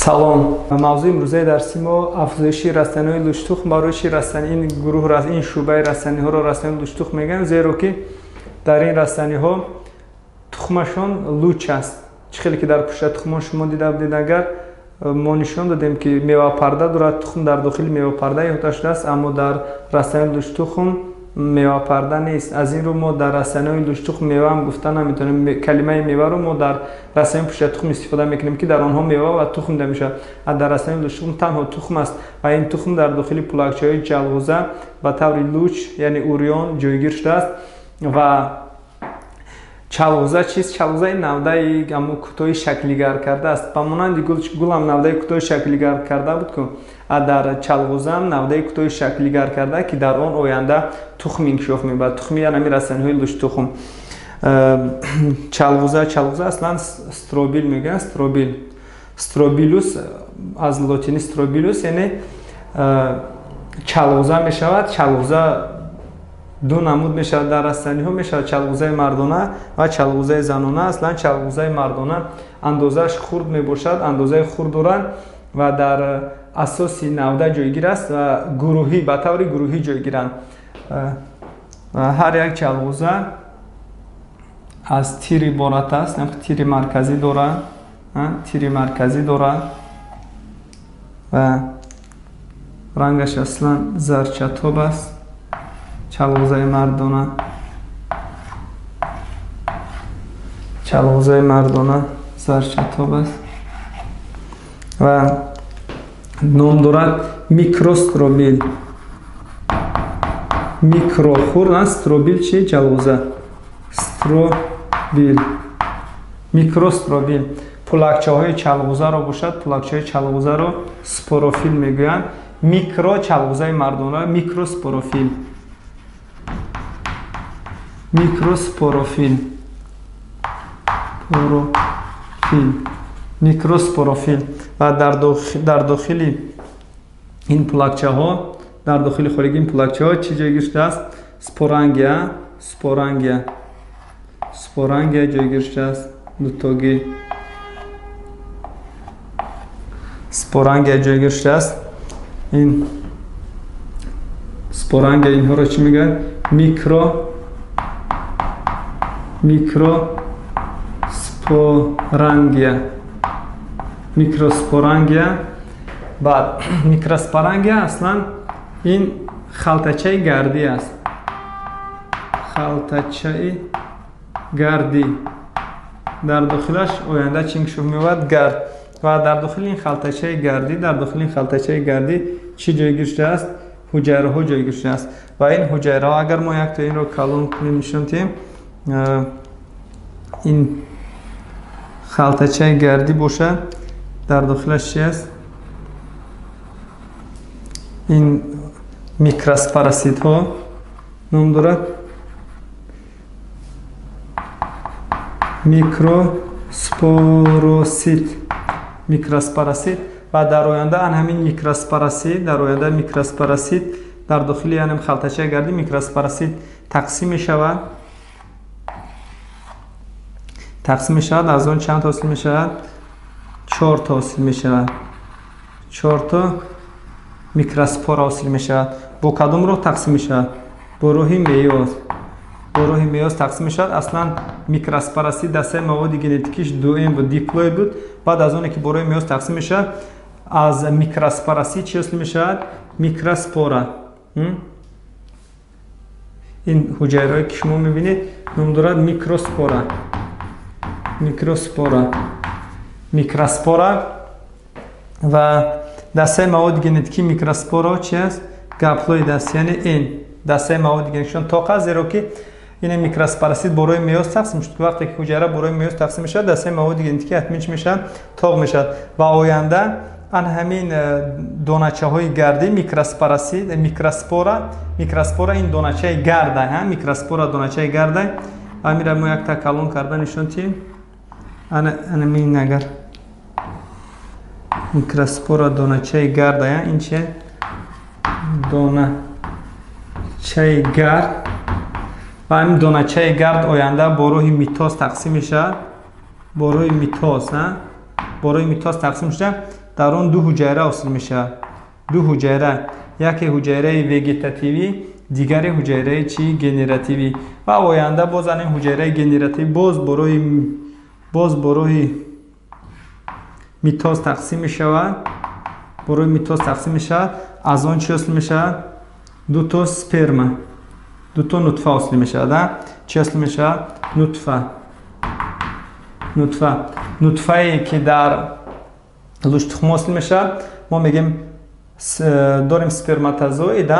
Салом. Мавзӯи имрӯзаи дарси мо афзоиши растаниҳои лучтухм. Барои чи растани ин гурӯҳ, ин шӯъбаи растаниҳоро растаниҳои лучтухм мегӯянд? Зеро ки дар ин растаниҳо тухмашон луч аст. Чӣ хеле ки дар пуштатухмон шумо дида будед, агар мо нишон додем, ки мевапарда дорад, тухм дар дохили мевапарда иҳота шудааст, аммо дар растаниҳои лучтухм мевапарда нест. Аз ин рӯ мо дар растаниҳои лучтухм мева ҳам гуфта наметавонем. Калимаи меваро мо дар растаниҳои пуштатухм истифода мекунем, ки дар онҳо мева ва тухм дида мешавад. Дар растаниҳои лучтухм танҳо тухм аст ва ин тухм дар дохили пулакчаҳои ҷалғӯза ба таври луч, яъне уриён ҷойгир шудааст. Ва чалғӯза чист? Чалғӯза ин навдаи ҳамо кӯтоҳи шаклигар карда аст. Ба монанди гул, гулам навдаи кӯтоҳи шаклигар карда буд ку, дар чалғӯзаам навдаи кӯтоҳи шаклигар карда, ки дар он оянда тухм инкишоф меёбад. Тухми ҳамин растаниҳои лучтухм. Чалғӯза аслан стробил мегӯянд, стробил, стробилус, аз лотини стробилус, яъне чалғӯза мешавад. Чалғӯза ду намуд мешавад дар растаниҳо, мешавад чалғӯзаи мардона ва чалғӯзаи занона. Аслан чалғӯзаи мардона андозааш хурд мебошад, андозаи хурд дорад ва дар асоси навда ҷойгир аст ва гурӯҳӣ, ба таври гурӯҳӣ ҷойгиранд. Ҳар як чалғӯза аз тир иборат аст, тири марказӣ дорад, тири марказӣ дорад ва рангаш аслан зарчатоб аст. Чалғӯзаи мардона, чалғӯзаи мардона зарчатоб аст ва ном дорад микростробил. Микро хурд, стробил чи? Чалғӯза, стробил, микростробил. Пулакчаҳои чалғӯзаро бошад, пулакчаҳои чалғӯзаро спорофил мегӯянд. Микро чалғӯзаи мардона, микроспорофил, микроспорофил, порофил, микроспорофил. Ва дар дохили ин пулакчаҳо, дар дохили холигии ин пулакчаҳо чӣ ҷойгир шудааст? Спорангия, спорангия, спорангия ҷойгир шудааст, дутогӣ спорангия ҷойгир шудааст. Ин спорангия инҳоро чӣ мегӯянд? Микроспорангия, микроспорангия. Баъд микроспорангия аслан ин халтачаи гардӣ аст, халтачаи гардӣ. Дар дохилаш оянда чӣ инкишоф меёбад? Гард. Ва дар дохили ин халтачаи гардӣ, дар дохили ин халтачаи гардӣ чӣ ҷойгир шудааст? Ҳуҷайраҳо ҷойгир шудааст. Ва ин ҳуҷайраҳо, агар мо якто инро калон кунем, нишон диҳем, ин халтачаи гардӣ бошад, дар дохилаш чи аст? Ин микроспороситҳо ном дорад, микроспоросит, микроспоросит. Ва дар оянда ан ҳамин микроспоросит, дар оянда микроспоросит дар дохили ҳамин халтачаи гардӣ микроспоросит тақсим мешавад, тақсим мешавад. Аз он чанд ҳосил мешавад? Чор то ҳосил мешавад, чор то микроспора ҳосил мешавад. Бо кадом роҳ тақсим мешавад? Бо роҳи мейоз, бо роҳи мейоз тақсим мешавад. Аслан микроспоросит дастаи маводи генетикиш дуэм буд, диплоид буд. Баъд аз оне ки бо роҳи мейоз тақсим мешавад, аз микроспоросит чӣ ҳосил мешавад? Микроспора. Ин ҳуҷайраҳое ки шумо мебинед ном дорад микроспора, микроспора, микроспора. Ва дастаи маводи генетикии микроспора чи аст? Гаплоид аст, яъне н дастаи маводи генетикишон тоқ аст, зеро ки ин микроспоросит бо роҳи мейоз тақсим шуд. Вақте ки ҳуҷайра бо роҳи мейоз тақсим мешавад, дастаи маводи генетикӣ ҳатман чӣ мешавад? Тоқ мешавад. Ва оянда ан ҳамин доначаҳои гардӣ микроспоросит, микроспора, микроспора ин доначаи гарда, микроспора доначаи гарда. Ҳаминро мо якта калон карда нишон диҳем. Ана агар микроспора доначаи гарда, ин чи доначаи гард. Ва ҳамин доначаи гард оянда бо роҳи митоз тақсим мешавад, бо роҳи митоз, бо роҳи митоз тақсим шуда Дар он ду ҳуҷайра ҳосил мешавад. Ду ҳуҷайра, яке ҳуҷайраи вегетативӣ, дигаре ҳуҷайраи чӣ? Генеративӣ. Ва оянда боз ин ҳуҷайраи генеративӣ боз бо роҳи митоз тақсим мешавад. Бо роҳи митоз тақсим мешавад. Аз он чӣ ҳосил мешавад? Ду то сперма, ду то нутфа ҳосил мешавад. Чӣ ҳосил мешавад? Нутфа. Нутфа. Нутфае ки дар лӯчтухм ҳосил мешавад, мо мегӯем дорем сперматозоид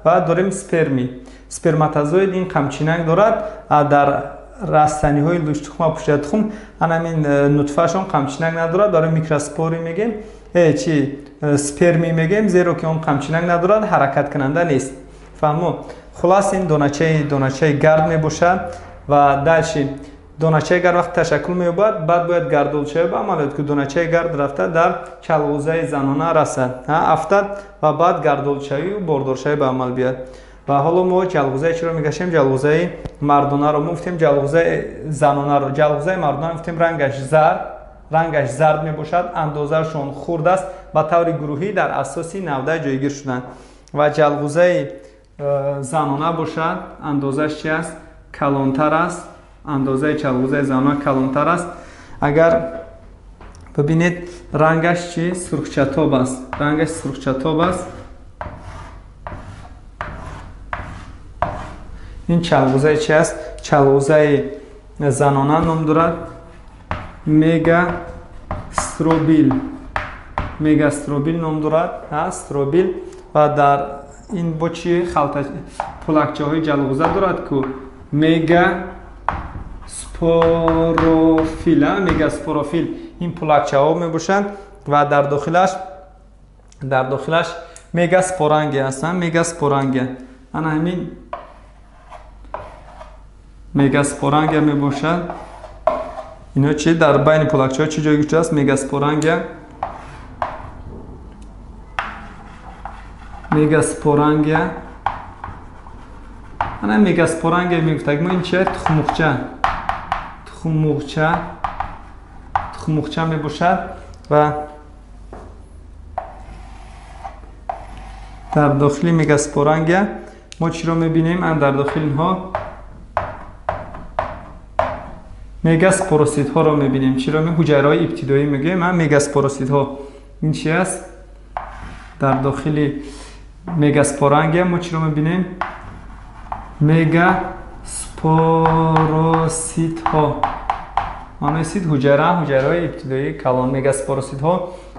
ва дорем сперми. Сперматозоид ин қамчинак дорад, дар растаниҳои лӯчтухм ва пӯшидатухм ҳамин нутфаашон қамчинак надорад, барои микроспори мегӯем, чи сперми мегӯем, зеро ки он қамчинак надорад, ҳаракаткунанда нест. Фаҳмо? Хулас ин доначаи гард мебошад. Ва дальше доначаи гард вақт ташаккул меёбад, баъд бояд гардолшавӣ ба амал ояд, ки доначаи гард рафта дар чалғӯзаи занона расад, афтад ва баъд гардолшавию бордоршавӣ ба амал биёяд. Ва ҳоло мо ҷалғӯзаи чиро мекашем? Ҷалғӯзаи мардонаро. Мо гуфтем ҷалғӯзаи занонаро. Ҷалғӯзаи мардона гуфтем рангаш зард, рангаш зард мебошад, андозаашон хурд аст, ба таври гурӯҳӣ дар асоси навда ҷойгир шуданд. Ва ҷалғӯзаи занона бошад, андозааш чи аст? Калонтар аст. Андозаи чалғӯзаи занона калонтар аст. Агар бибинед, рангаш чи? Сурхчатоб аст. Рангаш сурхчатоб аст. Ин чалғӯзаи чи аст? Чалғӯзаи занона ном дорад. Мегастробил. Мегастробил ном дорад. Стробил. Ва дар ин бо чи халта пулакчаҳои ҷалғӯза дорад ку? Мегаспорофил. Мегаспорофил ин пулакчаҳо мебошанд ва дар дохилаш мегаспорангия ҳастанд. Мегаспорангия. Ана ҳамин мегаспорангия мебошад. Ино чи дар байни пулакчаҳо чӣ ҷойгир шудааст? Мегаспорангия. Мегаспорангия. Ана мегаспорангия мегуфтаг мо ин чи? Тухмуғча. Тухмуғча. Тухмуғча мебошад ва дар дохили мегаспорангия мо чиро мебинем? Ан дар дохили инҳо мегаспороситҳоро мебинем. Чиро? Ҳуҷайраҳои ибтидоӣ мегӯем. Мегаспороситҳо ин чи аст? Дар дохили мегаспорангия мо чиро мебинем? Мегаспороситҳо. Маънои сит ҳуҷайра, ҳуҷайраҳои ибтидоии калон, мегаспороситҳо.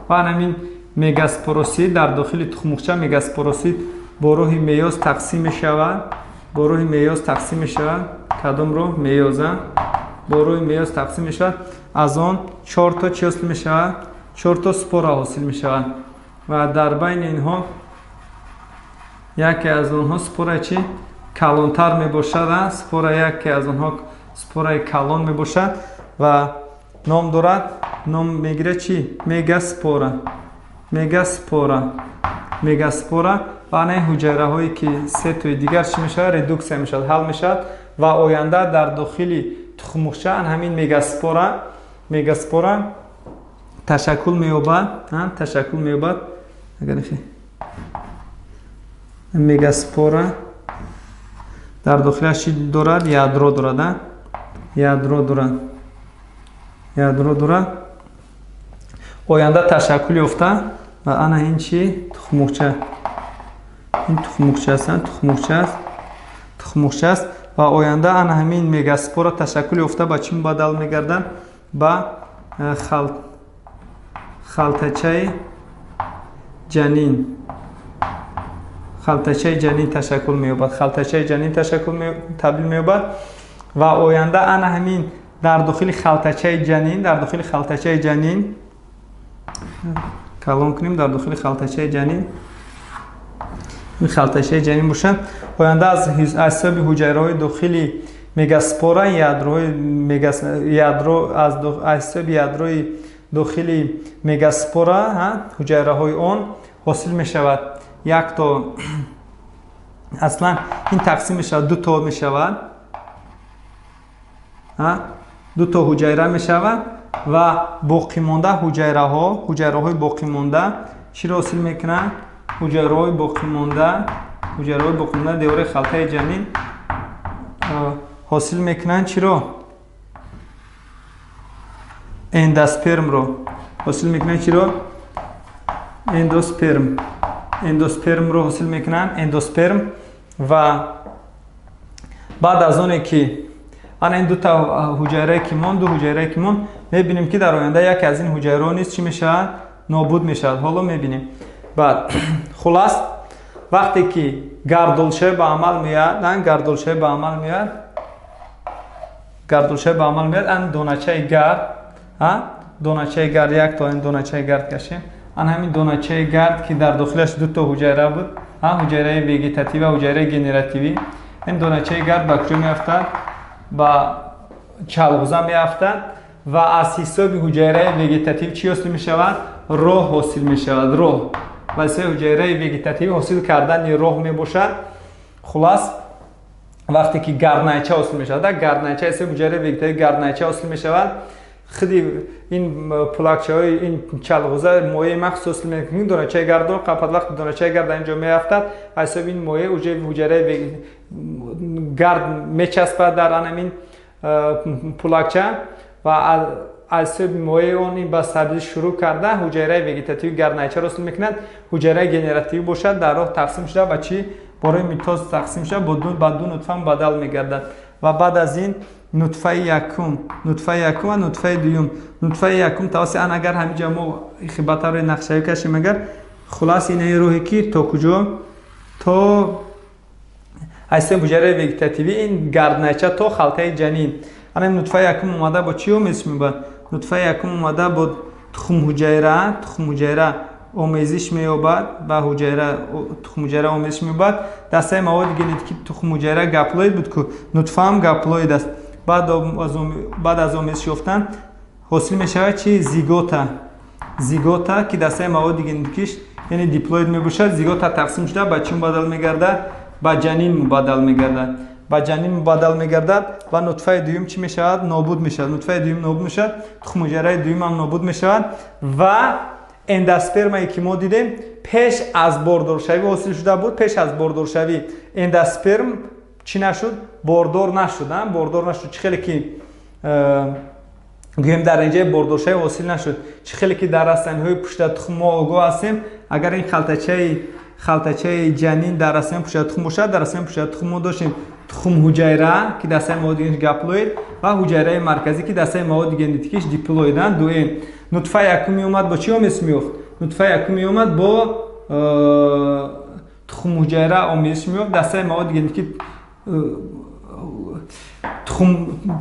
Ва ҳамин мегаспоросит дар дохили тухмуғча мегаспоросит бо роҳи меёз тақсим мешавад. Бо роҳи меёз тақсим мешавад. Кадом роҳ? Меёза. Бо роҳи меёз тақсим мешавад. Аз он 4 то чӣ ҳосил мешавад? 4 то спора ҳосил мешавад. Ва дар байни инҳо яке аз онҳо спораи чӣ? Калонтар мебошад. Спора яке аз онҳо спораи калон мебошад ва ном дорад, ном мегирад чӣ? Мегаспора. Мегаспора. Мегаспора. Ва ана ҳуҷайраҳое ки се тои дигар чӣ мешавад? Редуксия мешавад, ҳал мешавад ва оянда дар дохили тухмуғча ҳамин мегаспора ташаккул меёбад, ташаккул меёбад. Агар мегаспора дар дохилаш чӣ дорад? Ядро дорад, ядро дорад, ядро дорад. Оянда ташаккул ёфта ва ана ин чи? Тухмуғча. Ин тухмуғча аст, тухмуғча аст, тухмуғча аст. Ва оянда ана ҳамин мегаспора ташаккул ёфта ба чӣ мубаддал мегардад? Ба халтачаи ҷанин. Халтачаи ҷанин ташаккул меёбад. Халтачаи ҷанин ташаккул табдил меёбад ва оянда ана ҳамин дар дохили халтачаи ҷанин, дар дохили халтачаи ҷанин калон кунем, дар дохили халтачаи ҷанин, ин халтачаи ҷанин бошад. Оянда аз ҳисоби ҳуҷайраҳои дохили мегаспора, ядроҳои ядро аз ҳисоби ядрои дохили мегаспора, ҳуҷайраҳои он ҳосил мешавад. Як то аслан ин тақсим мешавад, ду то мешавад, ду то ҳуҷайра мешавад. Ва боқимонда ҳуҷайраҳо, ҳуҷайраҳои боқимонда чиро ҳосил мекунанд? Ҳуҷайраҳои боқимонда девори халтаи ҷанин ҳосил мекунанд чиро? Эндоспермро ҳосил мекунанд. Чиро? Эндосперм, эндоспермро ҳосил мекунанд, эндосперм. Ва баъд аз оне ки ана ин дута ҳуҷайрае ки монд, ду ҳуҷайрае ки монд, мебинем, ки дар оянда яке аз ин ҳуҷайраҳо низ чӣ мешавад? Нобуд мешавад. Ҳоло мебинем. Баъд, хулас, вақте ки гардолшавӣ ба амал меояд, гардолшавӣ ба амал меояд, гардолшавӣ ба амал меояд, ан доначаи гард, доначаи гард, як то ин доначаи гард кашем. Ан ҳамин доначаи гард, ки дар дохилаш дуто ҳуҷайра буд, ҳуҷайраи вегетативӣ ва ҳуҷайраи генеративӣ, ин доначаи гард ба куҷо меафтад? Ба чалғуза меафтад. Ва аз ҳисоби ҳуҷайраи вегетатив чӣ ҳосил мешавад? Роҳ ҳосил мешавад. Роҳ, вазифаи ҳуҷайраи вегетативӣ ҳосил кардани роҳ мебошад. Хулас, вақте ки гарднайча ҳосил мешавад, гарднайча, ҳисоби ҳуҷайраи вегетативӣ гарднайча ҳосил мешавад. Худи ин пулакчаҳои ин чалғуза моеи махсус ҳосил мекунад, доначаи гардро қапад. Вақте доначаи гард дар ин ҷо меафтад, аз ҳисоби ин моеъ ҳуҷайраи гард мечаспад дар анамин пулакча ва аз ҳисоби моеи он ин ба сабзиш шурӯъ карда, ҳуҷайраи вегетативӣ гарднайчаро ҳосил мекунад. Ҳуҷайраи генеративӣ бошад, дар роҳ тақсим шуда, ба чӣ? Бораи митоз тақсим шуда, ба ду нутфа мубаддал мегардад. Ва баъд аз ин нутфаи якум, нутфаи якум ва нутфаи дуюм. Нутфаи якум тавассути ан, агар ҳаминҷа мо ба таври нақшавӣ кашем агар, хулас, инаи роҳе ки то куҷо, то аз ҳисоби ҳуҷайраи вегетативӣ ин гарднайча то халтаи ҷанин. Ана нутфаи якум омада бо чӣ омезиш меёбад? Нутфаи якум омада бо тухмҳуҷайра омезиш меёбад ва ҳуҷайра, тухмҳуҷайра омезиш меёбад. Дастаи маводи генетикии тухмҳуҷайра гаплоид буд ку, нутфаам гаплоид аст. Баъд аз омезиш ёфтан ҳосил мешавад чи? Зигота. Зигота, ки дастаи маводи генетикиш, яъне, диплоид мебошад. Зигота тақсим шуда, ба чӣ мубаддал мегардад? Ба ҷанин мубаддал мегардад, ба ҷанин мубаддал мегардад. Ва нутфаи дуюм чӣ мешавад? Нобуд мешавад. Нутфаи дуюм нобуд мешавад, тухмҳуҷайраи дуюм ҳам нобуд мешавад. Ва эндоспермае ки мо дидем, пеш аз бордоршавӣ ҳосил шуда буд. Пеш аз бордоршавӣ эндосперм чӣ нашуд? Бордор нашуд, бордор нашуд. Чӣ хеле ки гӯем, дар инҷаи бордоршавӣ ҳосил нашуд. Чӣ хеле ки дар растаниҳои пуштатухм мо огоҳ ҳастем, агар ин халтачаи ҷанин дар растаниҳои пуштатухм бошад, дар растаниҳои пуштатухм мо доштем тухмҳуҷайра, ки дастаи маводи генетикиш гаплоид, ва ҳуҷайраи марказӣ, ки дастаи маводи генетикиш диплоиданд, дуэн. Нутфаи якум меомад, бо чӣ омезиш меёфт? Нутфаи якум меомад, бо тухмҳуҷайра омезиш меёфт. Дастаи маводи генетики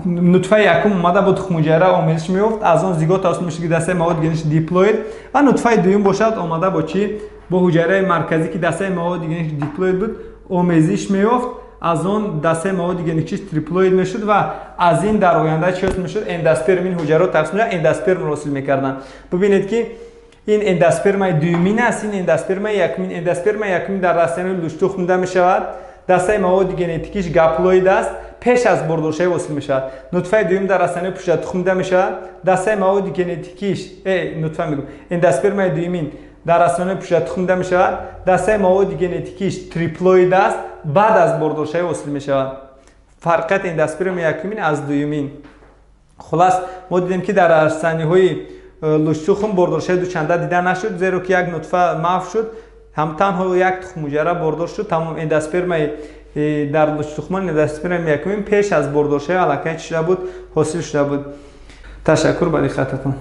нутфаи якум омада, бо тухмҳуҷайра омезиш меёфт, аз он зигота ҳосил мешуд, ки дастаи маводи генетикиш диплоид. Ва нутфаи дуюм бошад, омада бо чӣ? Бо ҳуҷайраи марказӣ, ки дастаи маводи генетикиш диплоид буд, омезиш меёфт. Аз он дастаи маводи генетикиш триплоид мешуд. Ва аз ин дар оянда чӣ ҳосил мешуд? Эндосперм. Ин ҳуҷайраро тақсим мешуд, эндоспермро ҳосил мекарданд. Бубинед, ки ин эндоспермаи дуюмин аст, ин эндоспермаи якумин. Эндоспермаи якумин дар растаниҳои лучтухм дида мешавад, дастаи маводи генетикиш гаплоид аст, пеш аз бордоршавӣ ҳосил мешавад. Нутфаи дуюм дар растаниҳои пуштатухм дида мешавад, дастаи маводи генетикиш, нутфа мегӯм, эндоспермаи дуюмин дар растаниҳои пуштатухм дида мешавад, дастаи маводи генетикиш триплоид аст, баъд аз бордоршавӣ ҳосил мешавад. Фарқияти эндосперми якумин аз дуюмин. Хулас, мо дидем, ки дар растаниҳои лучтухм бордоршавии дучанда дида нашуд, зеро ки як нутфа маҳв шуд, ҳам танҳо як тухмҳуҷайра бордор шуд, тамом. Эндоспермаи дар лучтухмон, эндоспермаи якумин пеш аз бордоршавӣ аллакай чӣ шуда буд? Ҳосил шуда буд. Ташаккур ба диққататон.